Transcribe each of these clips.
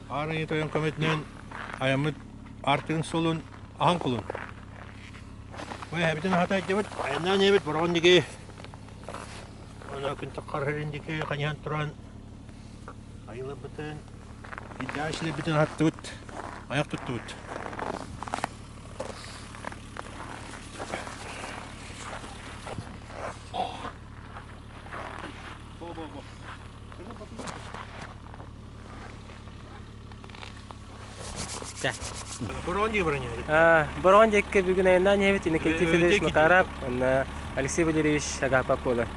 Аар Айыы Тойон көмөтүнэн айаммыт аартыгын суолун аһан кулун. Бу эһэбитин аһата илдьэбит, айаннаан иһэбит Бороҕон диэки. Аны күн таххар диэки хайыһан туран айыларбытын, илдьээччилэрбитин аһаттыбыт, айах туттубут. Бороҕон диэки баран иһэбит. Бороҕон диэки бүгүн айаннаан иһэбит Иннокентий Федорович Макаров уонна Алексей Валерьевич Агапов буолар.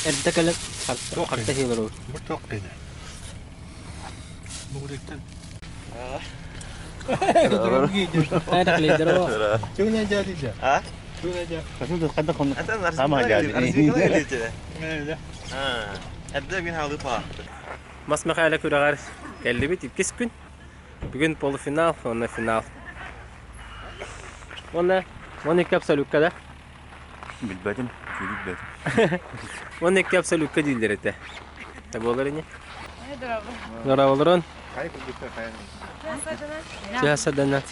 Эрдэ кэлэн харта иһиэлэр Мас Мэхээлэ күрэҕэр кэллибит иккис күн. Бүгүн полуфинал уонна финал. Уонна 12 абсолютка да? Билбэтим, билбэтим. 12 абсолютка дииллэр этэ. Буолар ини. Здорово, Садана.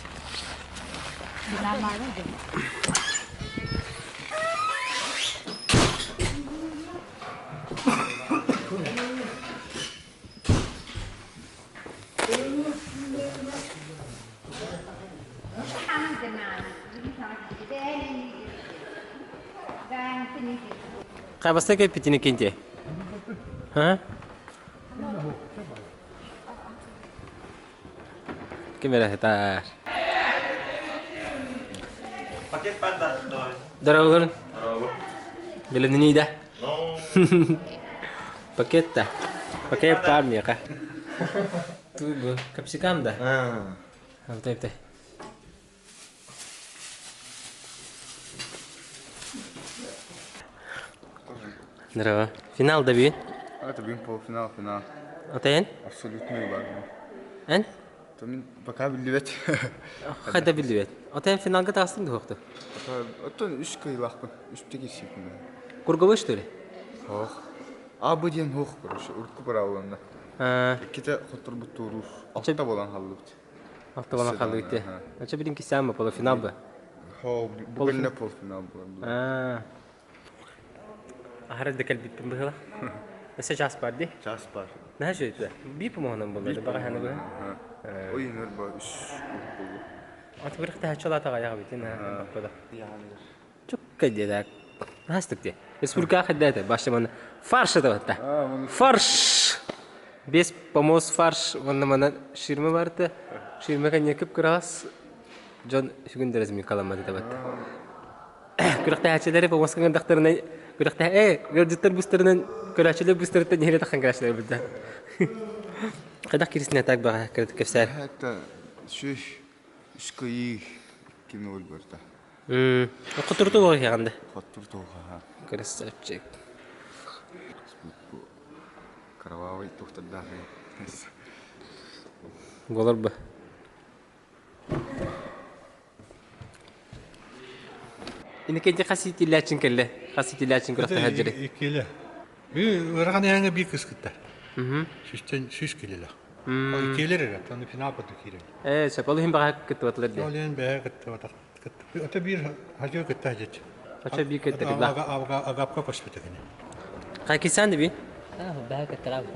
Хайбаста кэлбитини кинти? Ха? Ким эрэ сытар? Здорово, Билимнини да? Пакет да? Пакет бар миэхэ. Бу капсикам да? Алтай Здорово. Финал да бүгүн? Это бүгүн полуфинал, финал. Атайын? Абсолютный бар. Эн? Мин пока биллибэт. Хайда биллибэт. Атайын финалга таҕыстың дуохту? Оттон үс кыйлаахпын. Үстэ кирсиппин. Курговой что ли? Ох. А бу диэн хуох, короче, урукку правиланна. Иккитэ хотторбут туоруур. Алта болан халлыбыт. Алта болан халлыбыт. Ача билин кисаама полуфинал бы. Хо, бүгүн полуфинал буолан. Аһара да кэлбиппин быһыла. Өссө час бар дии. Час бар. Наһаа үчүгэй Биир помоһунан буолла баҕаһаны быһа. Ойунар ба үс болду. Аты бирих таһаччылаата аяғы битин баппада. Чукка диэдак. Наһастык дии. Республика хаддата башта фарш это Фарш! Без помост фарш уонна манан ширма барта. Ширма кэнники кырас дьон сүгүн дөрөзми каламматы табатта. Күрэхтэһээччилэри помоска гындахтарына күрэхтэһ ээ ыалдьыттар быстарынан көрөөччүлэр быстарыттан иһирэ таххан кэлээччилэр быда. Хайдах кирисинэ так баҕа кэпсээр. Это сүс үс кыйыы ким өлбөртө. Хотурту буолуохаҕында. Хотурту ха. Красавчик. Кровавый тухтардаахы. Болор бы. Инникинти хас иитиллээчин кэллэ? Хас иитиллээчин күрэхтэһэр дьири? Иккилэ. Ыарахан эһэҥэ биир кыс кытта. Сүүстэн сүүс килэлэх. Ол иккилэр эрэ, аны финал кытта киирэн. Ээ, сөп. Ол иһин баҕа кыттыбатылар дии. Ол иһин бэйэ кыттыбатах. Ото биир хажы кытта хажыт. Ача биир кытта кытта. Агапка көспүтэ кини. Кайкисан би? Бэйэ кыттарам.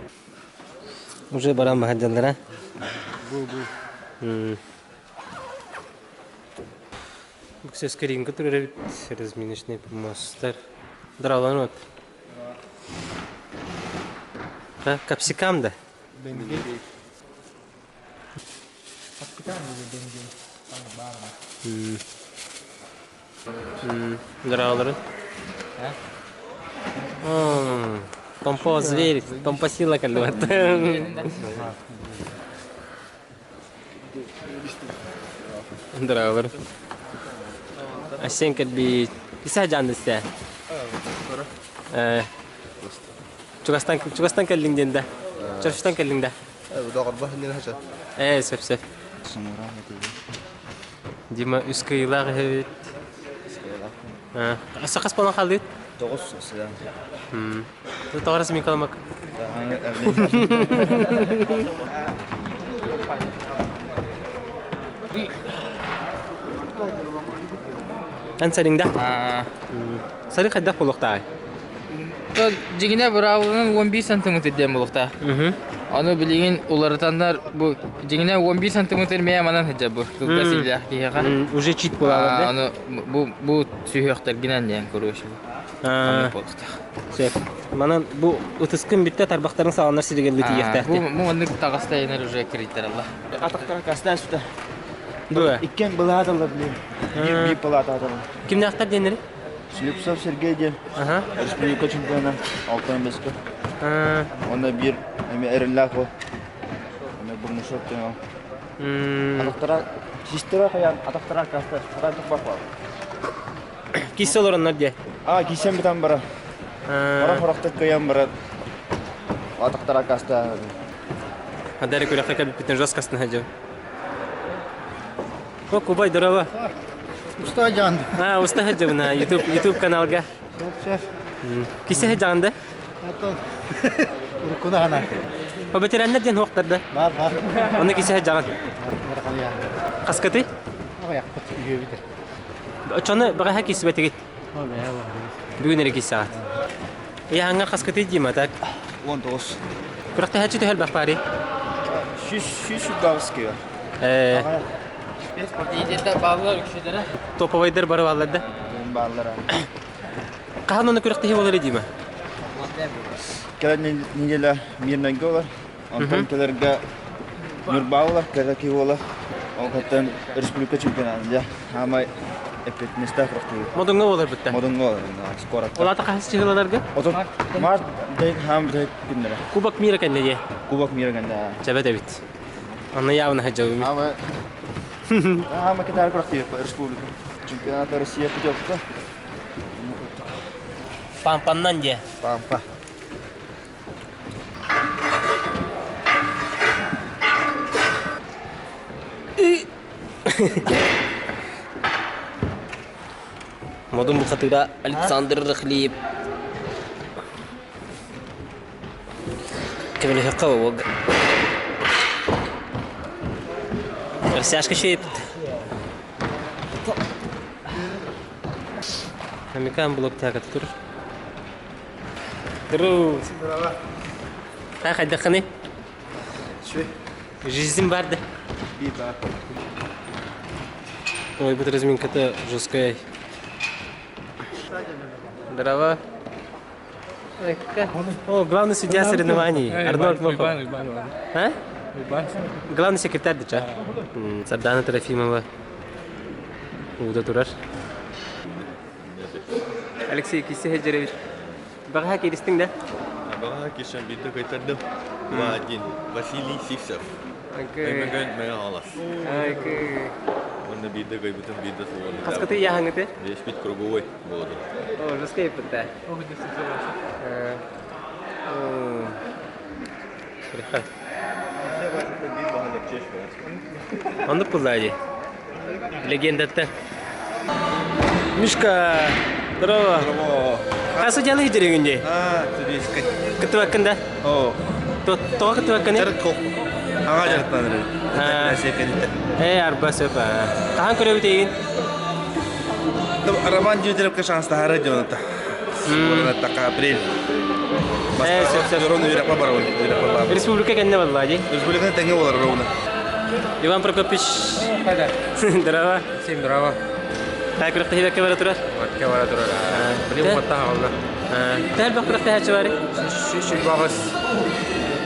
Уже баран баһаддаллара. Бу бу. Сөскеринка турар эбит разминочный помостар. Дралан вот. Ха, капсикам да? Бенгей. Капсикам или бенгей? Там Здравствуйте. Томпо зверь, томпо сила кэллибэт. Здравствуйте. Асен кэлбит. Киса жандысте. Чугастан чугастан кэллиҥ диэн да. Чорчутан кэллиҥ да. Доҕорбо иннин хача. Ээ, сөп сөп. Самурай этиги. Дима үс кыйылаах эһэбит. Сахас болон хаалдыт? Тоҕус сыдан. Тоҕорас Миколамак. Эн сариҥда? Сары хайдах буолуохтааҕый? Дьиҥинэ быраабыланан 11 сантиметр диэн буолуохтаах. Ону билигин уларытаннар бу дьиҥинэ 11 сантиметр мээ манан сылдьар бу кылгас илиилээх киһиэхэ. Уже чит буолалар да? Аны бу бу сүһүөхтэргинэн диэн короче. Буолуохтаах. Сөп. Манан бу ытыскын бүттэ тарбахтарын саҕаланар сиригэр тиийиэхтээх. Бу бу маннык таҕаста уже кирийтэрэллэр. Атахтара кастан сүтэ. Дуо? Иккен былааталар билим. Биир палааталар. Кимнээхтэр диэннэри? Слепцов Сергей диэн республика чемпиона алтан бэскэ. Онно биир эми эрэллээх ол. Эми Бурнушев диэн ол. Атахтара систера хайан атахтара каста хатан тухпах бар. Киссе олороннор дии. А, кисем битан бара. Бара хорохток кыйан бара. Атахтара каста. Адари күрэххэ кэлбиппитин жесткостно сылдьабын. О, Кубай, здорово. Уста жан. А, уста сылдьабын, YouTube, YouTube каналга. Шеф. Кисе сылдьаҕын да? Ато уруккуна хана. О, ветераннар диэн хуохтар да? Бар, бар. Онно кисе сылдьаҕын. Хаскаты? Аҕыйахпыт үһүөбүтэ. Оччону бэҕэһээ киирсибэтигит? Бүгүн эрэ киирсэҕит. Ыйааһыҥҥа хаскытый Дима, так? 19. Күрэхтэһээччи төһө элбэх баарый? Сүүс сүүс киһи. Лидердэр бааллар үксүлэрэ. Топовайдар бары бааллар да? Бааллар. Хаһан оны күрэхтэһии болар Дима? Кэлэр неделя мирнайга олар. Онтон кэлэргэ Ньурба буолар, Казаки буолар. Ол каттан республика чемпионатын дьэ хаамай эппиэтинэстээх күрэхтэһии. Модуҥҥа буолар бытта. Модуҥҥа буолар, скоротта. Улаата хаһыс чыһылаларга? Отут март дэй хаам бүтэһик күннэрэ. Кубок мира кэннэ дии. Кубок мира кэннэ. Чэбэт эбит. Анна явно хаджабым. Хаама хаама китар күрэхтэһии республика. Чемпионата Россия путевка. Пампаннан дии. Пампа. Модун бухатыра Александр Рахлиев Көмөлөһөххө уолга. Растяжка шейпт. Амикан блок тягат тур. Здорово. Та хайдаххыный? Жизнь барды. Ой, бу разминка-то жесткая. Здорово. О, главный судья соревнований, Арнольд Мохов. А? Главный секретарь дича. Сардана Трофимова. Уда турар. Алексей Кисехеджеревич. Баҕаһа кииристиҥ да? Баҕаһа киирсэн биирдэ кыайтардым. 2-1. Василий Сивцев. Өймөкөөн Мэҥэ Хаҥалас. Уонна биирдэ кыайбытым, биирдэ суоҕун. Хаскыты ыйааһыҥҥыты? Биэспит круговой буолар. О, жесткий да. Оннук булла дии. Легендаттан. Мишка, здорово. Здорово. Хас дьалы хидерегин дии? А, судейскай. Кыттыбаккын да? О. Тоҕо кыттыбаккын? Дьарык кол. Аға дьарыктаныр. Э, арба сөп. Хаһан көрөбүт эйигин? Роман Дмитриевка шанстаһары дьонота. Така апрель. Э, сөп сөп. Ровно үрэхпэ барабын. Үрэхпэ барабын. Республика кэннэ балла дии. Республика тэҥэ болар ровно. Иван Прокопьевич. Здорово. Всем здорово. Так күрэхтэһиибэккэ бара турар. Бакка бара турар. Билим уотта хаалла. Тәл бак күрэхтэһээччи бары. Шүш багыс.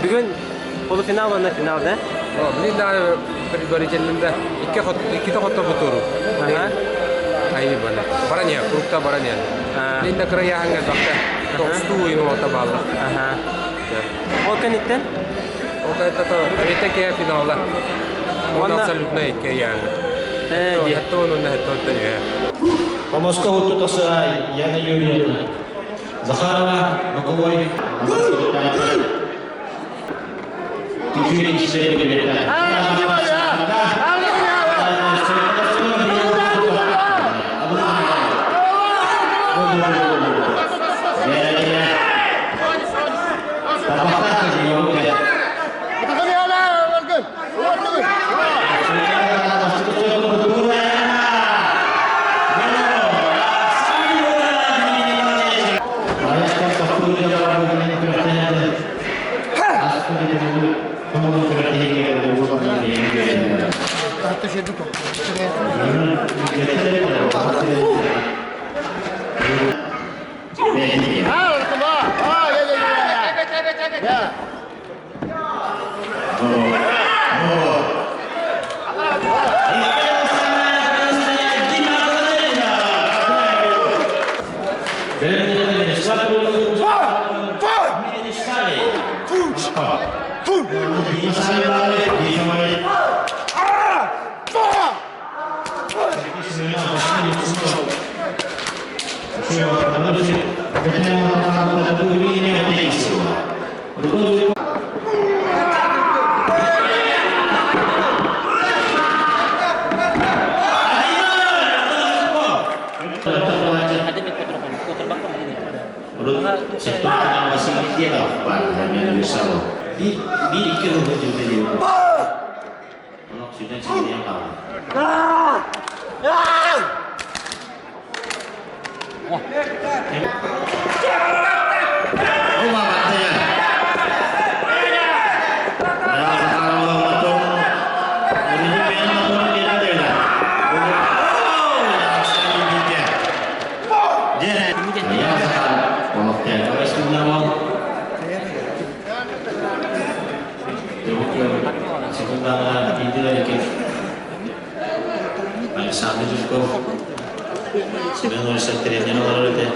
Бүгүн полуфинал уонна финал да? О, блин да предварительным да. Икки хот икките хотто бутуру. Ага. Айы бана. Барания, крупта барания. Блин да кырая ханга бакта. Токсту ину ота балла. Ага. Ол кэнниттэн? Ол кэнниттэн то кея финалла. Он абсолютно икки яны. Хаттон онна хаттон төнүө. Помосто huttutassa Яна Юрьевна Захарова, боковой. Александр Жирков Семен Ольсов тренер олорор этэ.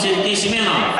Сергей Семенов.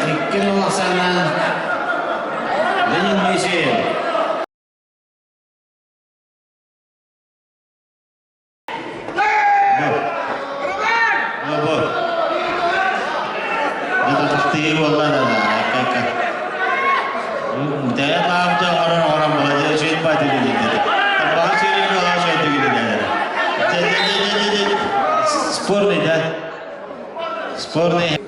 Икки улахсаннан Ленин Моисеев. Спорный, да? Спорный.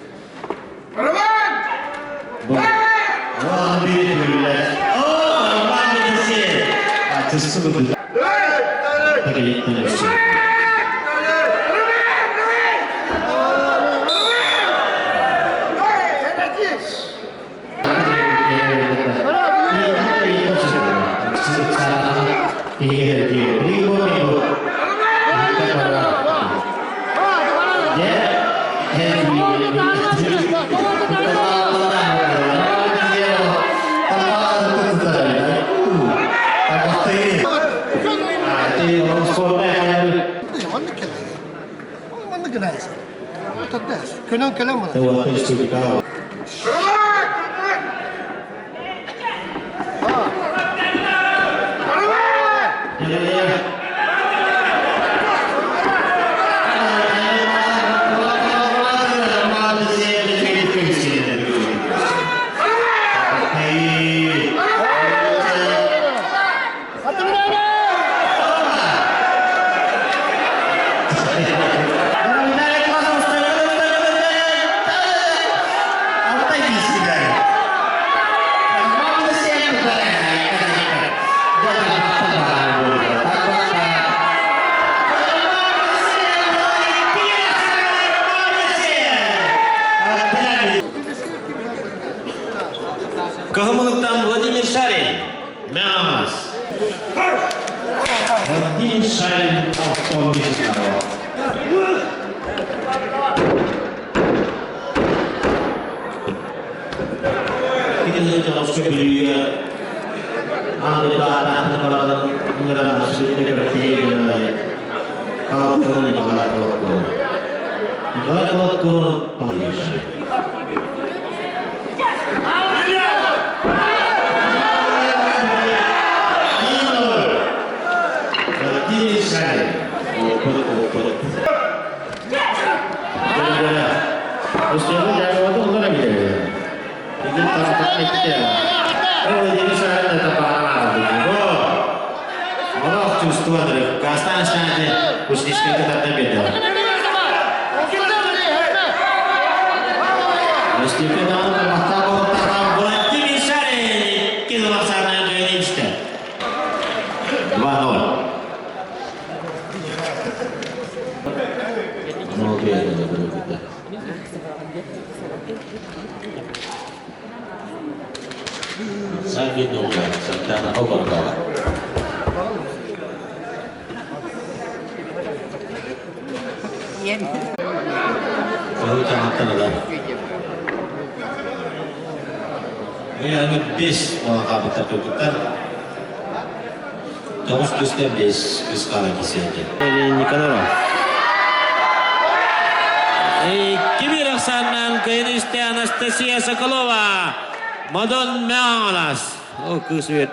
Көнөн кэлэн барар. Кахамылыктан Владимир Шарин. Мямас. Владимир Шарин автомобиль. Анастасия Соколова, Мадон Мянас. О, кысвет.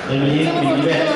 Эмиэ биллибэт.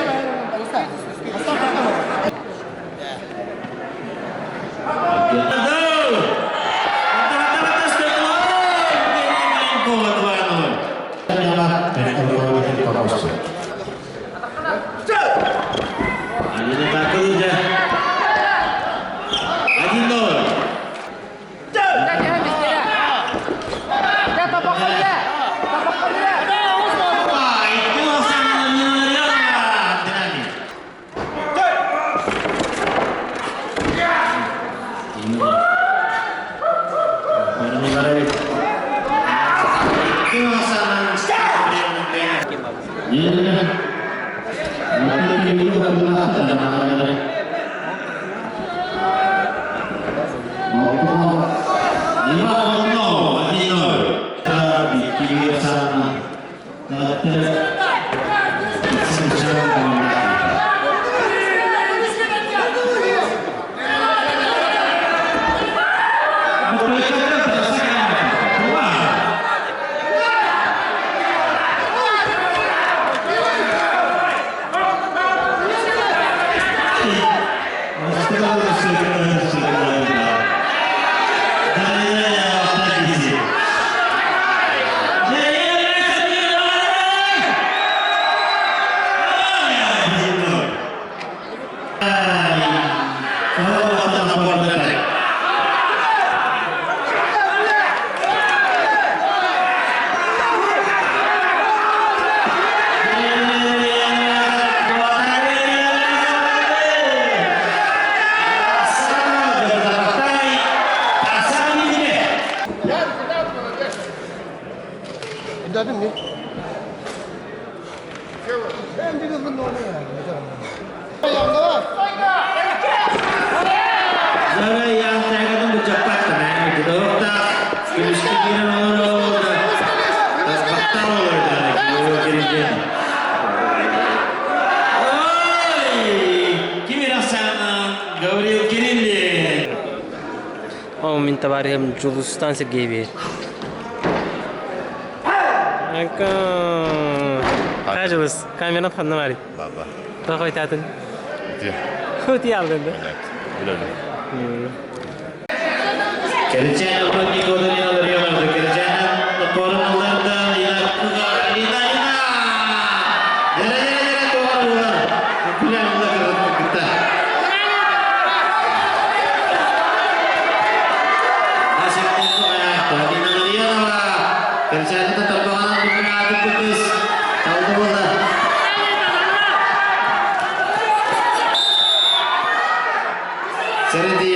О, мин товарищем Джулустан Сергеевич. Кажылыс, камеран ханна барый? Баба. Тоқой татын. Ити. Өте алдын да. Билем. Kerjaan Nikodin alıyorlardı. Kerjaan korunmalarında Lina Lina. Yere yere yere doğru bunlar. Bilen bunlar kırıkta. Nasip Lina Marianova. Kerjaan tetap banget mengadu putus. Tahu bola. Seredi.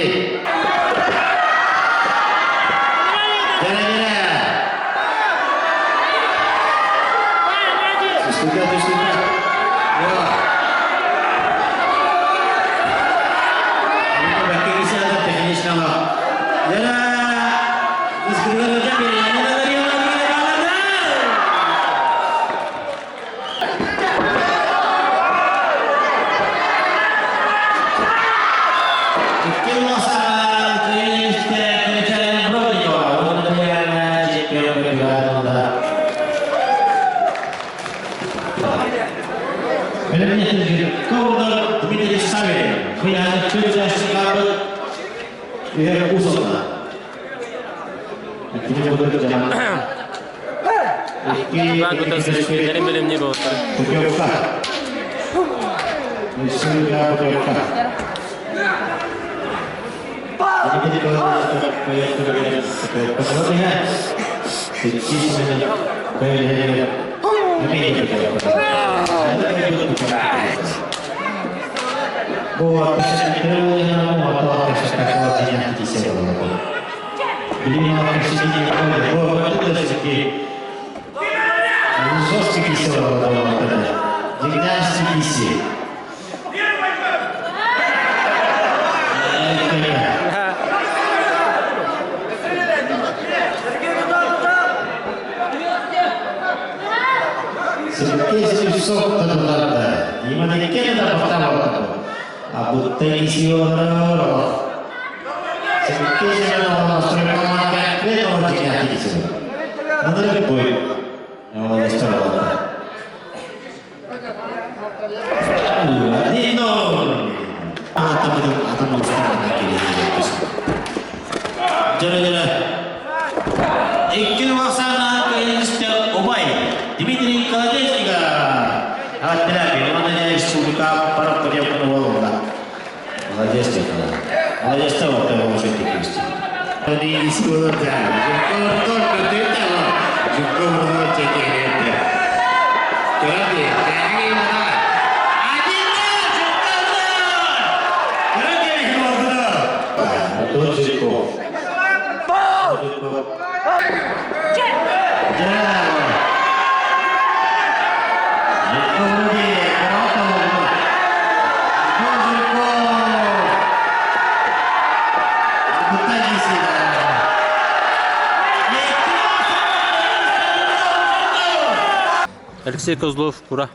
Алексей Козлов кура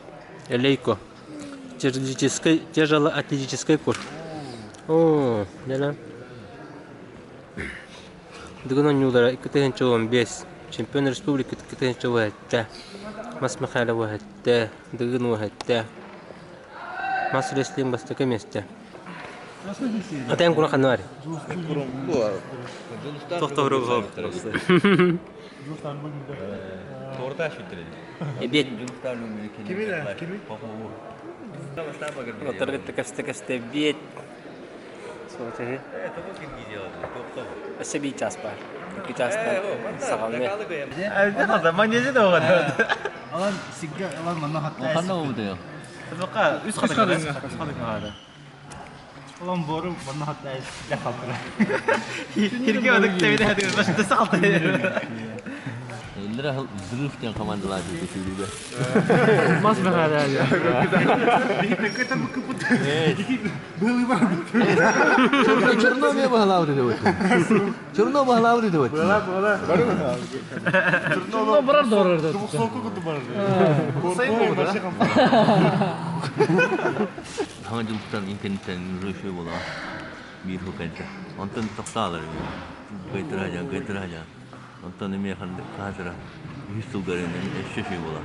Элейко тяжелоатлетический тяжелоатлетический кур. О, дьэ Дыгын оонньуулара 2015 чемпион республики 2017 Мас Михайлов уһэттэ, Дыгын уһэттэ. Мас рестлинг бастакы миэстэ. Атайым кура ханна бар? Эбиэт. Оторгытта кэсте-кэсте эбиэт. Өссө биир чаас баар. Икки чаастан саҕаланыа. Алан сигге алан манна хатта. Үс хадыҥа. Алан бору манна хатта Эллere взрыв диэн командалаах сүүрүүгэ. Мас Чернобыль баһалаабыт этэ Чернобыль баһалаабыт этэ Барар да барар. Саҥа дьылтан инкэнниттэн рыфе буола биир хыл кэлтэ. Онтон тохтаалар кыайтыраһадьан кыайтыраһадьан. Онтон эмиэ хаһатыра үһүс сылгар өссө үчүгэй буола.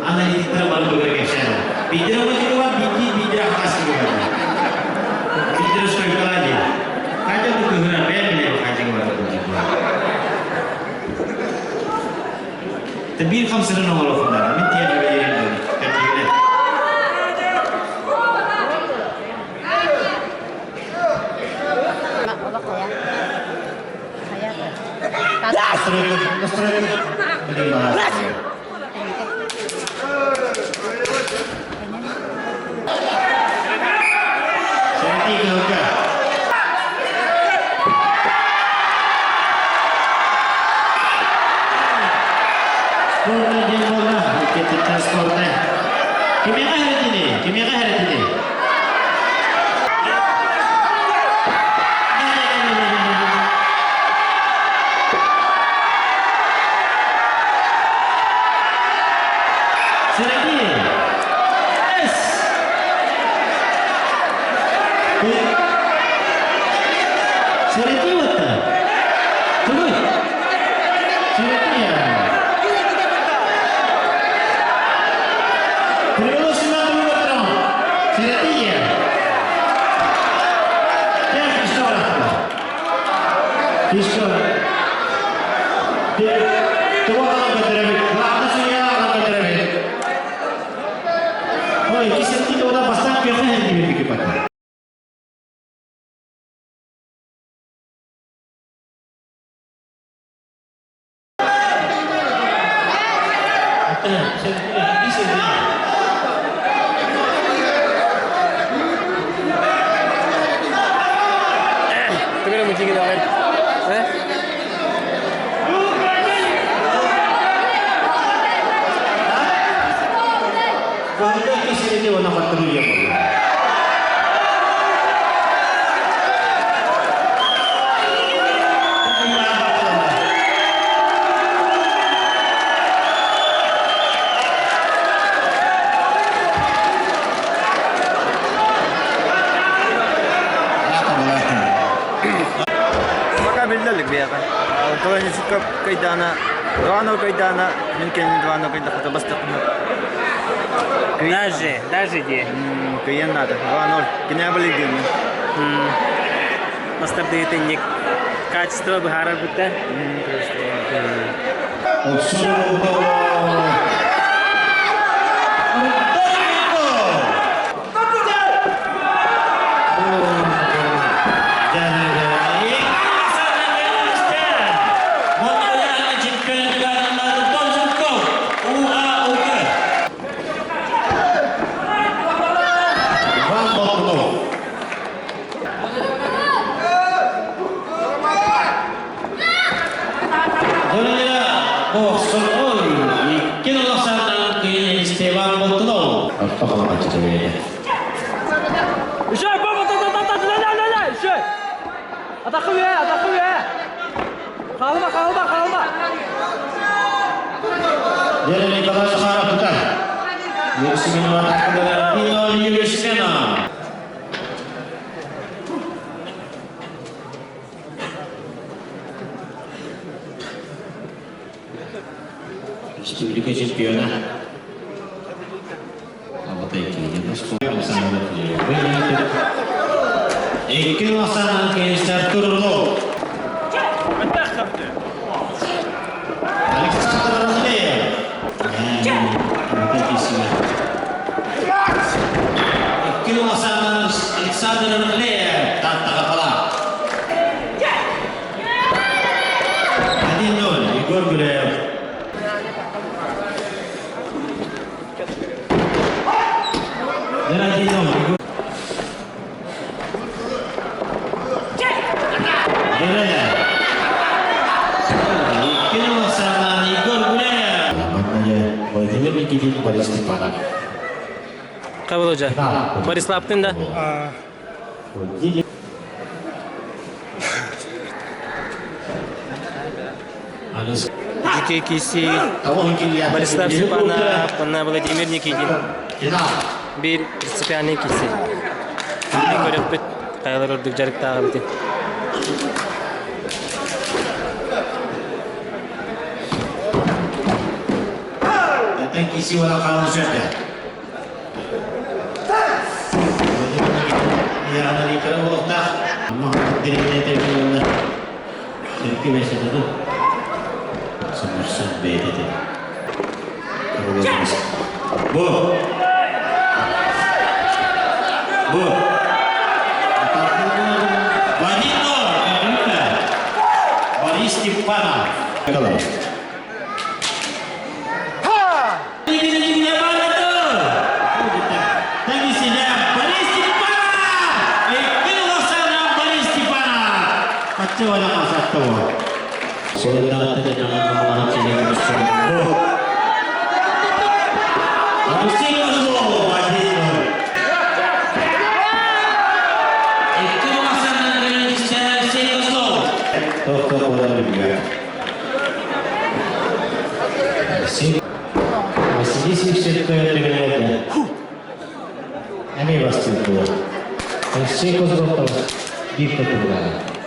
Аналитиктар бары тугу кэпсээн. Биирдэрэ бачыгыла, биирдии биирдэрэ хас киһи Биирдэрэ стойкала дии. Катя бу кыһына бэйэм билэбин хадьыгы бар Биир хамсырын оҥоруохуннар. Мин тиэм бэйэм дии. Спорная диэн буолла, иккититтэн спорная. Кимиэхэ эһэрэтини? Кимиэхэ эһэрэтини? Сэрэтии! Эс! Сэрэтии уотта! Тугуй? Сэрэтии Привело сюда другого Сэрэтии! Еще. Туох көтөрөбүт? Главный судья көтөрөбүт. Ой, кисетти ода бастан көхө хердибит бата. Тугу мучигин аҕай? Э? Кыһылга кисирити уонна хаттырыы буолла. Пока биллэлик биэҕэ. Колонистка кайдана, Дуано кайдана, мин кэннин Дуано кайдахата бастакына. Даже, даже дии. Кыйан надо. 2-0. Кинябли диэн. Мастардыытынник качество быһаарар бүттэ. Николай Захаров тутар. Юрий Семенова Юрий Семенов. Республика чемпиона. Икки Лосанан Кенстер Турлов. Александр Рахлеев. Икки Лосанан Александр Рахлеев. Таттаға 1-0. Егор Гуляев. 1-0. Владимир Никитин, Борис Степанов. Кабыл Hoca. Бориславтын да. Жуке Киси, Борислав Степанов, Владимир Никитин. Бир принципиальный киси. Көрөппүт, каялар ордук жарыктааҕы бити. Тэн киси уола хаалан сөптө. Яғына болуқтақ. Сөпкө бәсетеді. Сымырсын бәйдеді. Бу. Бу. Вадино, Борис Степанов. Эмиэ бастыыр буолар. Алексей Козлов биир тутуллаҕа.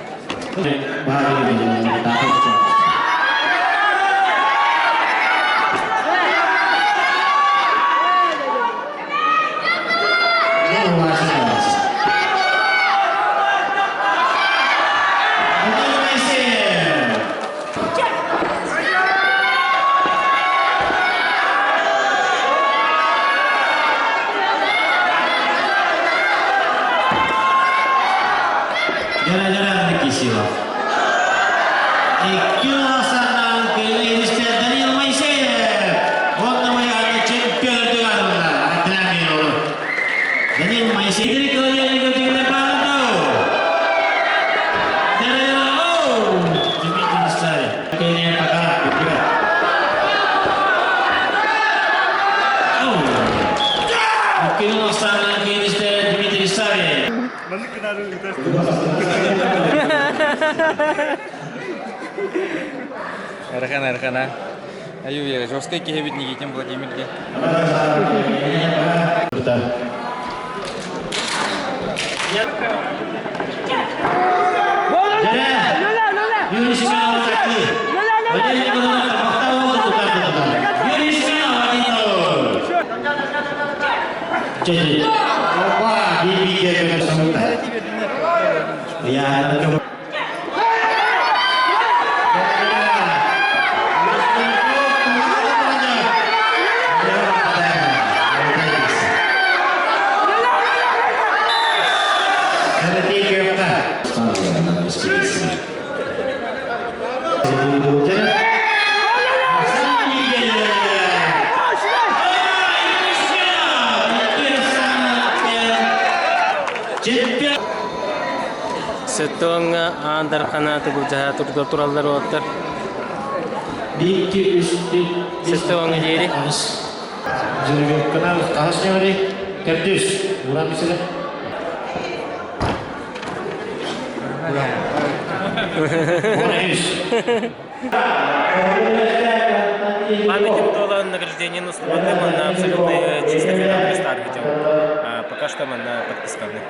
Эрхан, Эрхан, а. Аю, я жесткий киһи Никитин Владимир диэн. Сеттоҥҥа аан дархана тугулдьаһа турдар тураллар уоттар. Биир, үс, Сеттоҥҥа диэри. Жеребьевканан хаһыс нөмери төрдүс. Уран мисele. Үс. Памятник тула награждение устубаты манна абсолютно чисто финал старт Пока что манна подписканы.